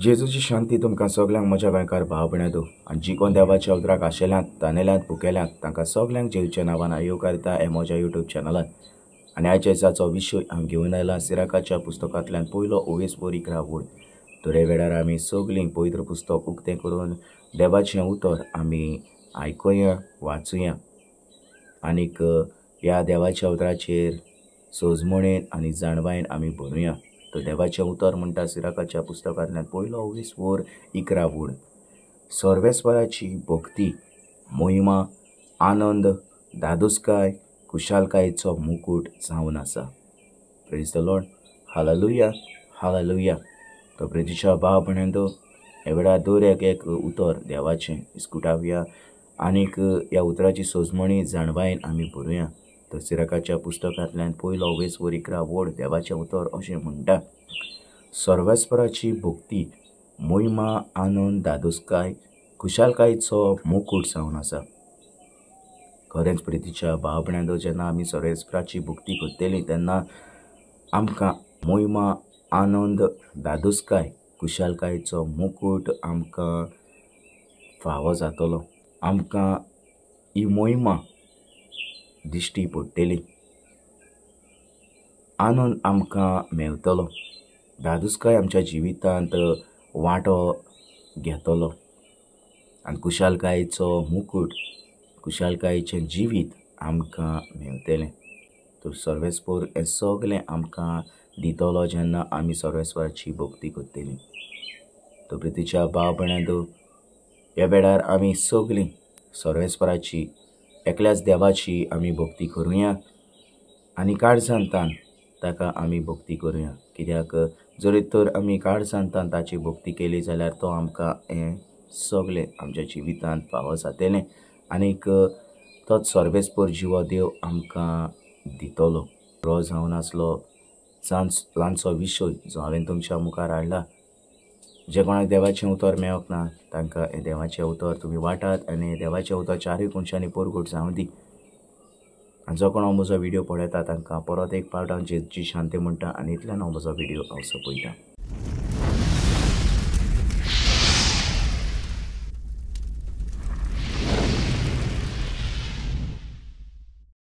जेजूची शांती तुमकां सगल्यांक म्हज्या गोंयकार भाव भयणांनो आनी जी कोण देवाच्या उतराक आशेल्यांत, तानेल्यांत, भुकेल्यांत तांकां सगल्यांक जेजूच्या नांवान येवकारता हे म्हज्या युट्यूब चॅनलान. आनी आयच्या दिसाचो विशय हांव घेवन आयला सिराकाच्या पुस्तकांतल्यान पयलो ओवेसपोर 11 वड. तर हे वेळार आमी सगलीं पवित्र पुस्तक उक्तें करून देवाचें उतर आमी आयकुया, वाचुया आनीक ह्या देवाच्या उतराचेर सोजमणेन आनी जाणवायेन आमी भरुया. तर देवाचें उतर म्हणटा सिराकाच्या पुस्तकांतल्यान पयलो 20 11 वड. सर्वेस्वराची भक्ती, मोहिमा, आनंद, दादोसकाय, कुशालकायेचो मुकूट जावन आसा. Praise the Lord, hallelujah, hallelujah. तर प्रेतीच्या भाव भयणांनो, ह्या वेळार दर एक एक उतर देवाचें इस्कुटावया आनीक ह्या उतराची सोजमणी जाणवायेन आमी भरुया. तर सिराकाच्या पुस्तकांतल्यान पयलो 20 11 वड देवाचें उतर अशें म्हणटा, सर्वेस्पराची भक्ती, मोहिमा, आनंद, दादोसकाय, खुशालकायेचो मुकूट जावन आसा. खरेंच प्रितीच्या भाव भयणांनो, जेन्ना आमी सर्वेस्पराची भक्ती करतली तेन्ना आमकां मोहिमा, आनंद, दादोसकाय, खुशालकायेचो मुकूट आमकां फावो जातलो. आमकां ही मोहिमा दिश्टी पडटली, आनंद आमकां मेवतलो, दादोसकाय आमच्या जिवितांत वांटो घेतलो आनी खुशालकायेचो मुकूट, खुशालकायेचें जिवीत आमकां मेवतलें. तर सर्वेस्पर हें सगलें आमकां दितलो जेन्ना आमी सर्वेस्पराची भक्ती करतली. तर प्रितीच्या भाव भयणांनो, ह्या वेळार आमी सगलीं सर्वेस्पराची, एकल्याच देवाची आमी भक्ती करुया आनी काळजांतान ताका आमी भक्ती करुया. कित्याक जरी तर आमी काळजांतान ताची भक्ती केली जाल्यार तो आमकां हें सगलें आमच्या जिवितांत फावो जातलें आनीक तोच सर्वेस्पर जिवो देव आमकां दितलो. रो जावन आसलो ल्हानसो विशय जो हांवें तुमच्या मुखार हाडला. जे कोणाक देवाचें उतर मेळोंक ना तांकां हें देवाचें उतर तुमी वाटात आनी देवाचें उतर चारूय कोनशांनी परगट जावं दी. आनी जो कोण हांव म्हजो व्हिडियो पळयता तांकां परत एक फावट हांव जेजूची शांती म्हणटा आनी इतल्यान हांव म्हजो व्हिडियो हांव सोंपयता.